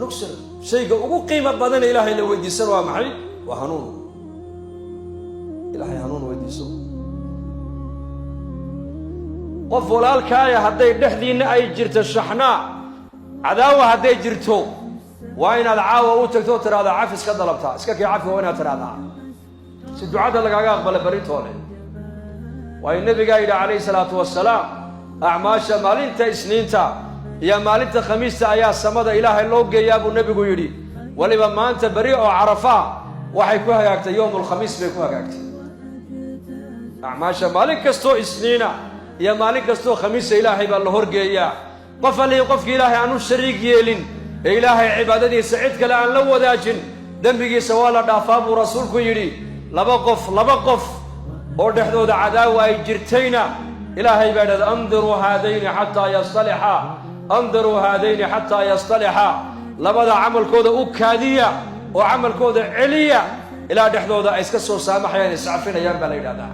Nugsir shayga ugu qiimo badan Ilaahay la weydiisan waa maxay? Waa hanuun. Ilaahay hanuun weydiiso. Qof walaalkaaya hadday dhexdiinna ay jirto shaxnaa, cadaawa hadday jirto, waa inaad caawa u tagto oo tidhahdaa cafi iska dalabtaa, iska kii cafi waa inaad tidhahdaa, si ducada lagaaga aqbala beritoole. Waayo, nebigaa yidhi calayhi salaatu wasalaam: acmaasha maalinta Isniinta iyo maalinta Khamiista ayaa samada Ilaahay loo geeyaa, buu nebigu yidhi. Weliba maanta beri oo Carafaa waxay ku hagaagtay yowmulkhamiis bay ku hagaagtay. Acmaasha maalin kastoo Isniina iyo maalin kastoo Khamiisa Ilaahay baa la horgeeyaa. Qof allihii qofkii Ilaahay aan u shariig yeelin ee Ilaahay cibaadadiisa cid kale aan la wadaajin, dembigiisa waa la dhaafaa, buu rasuulku yidhi. Laba qof, laba qof oo dhexdooda cadaawa ay jirtayna, Ilaahay baa idhahda: andiruu haadayni xataa yastalixa, andiruu haadayni xataa yastalixa. Labada camalkooda u kaadiya oo camalkooda celiya ilaa dhexdooda ay iska soo saamaxayaan, iscafinayaan, baa la yidhahdaa.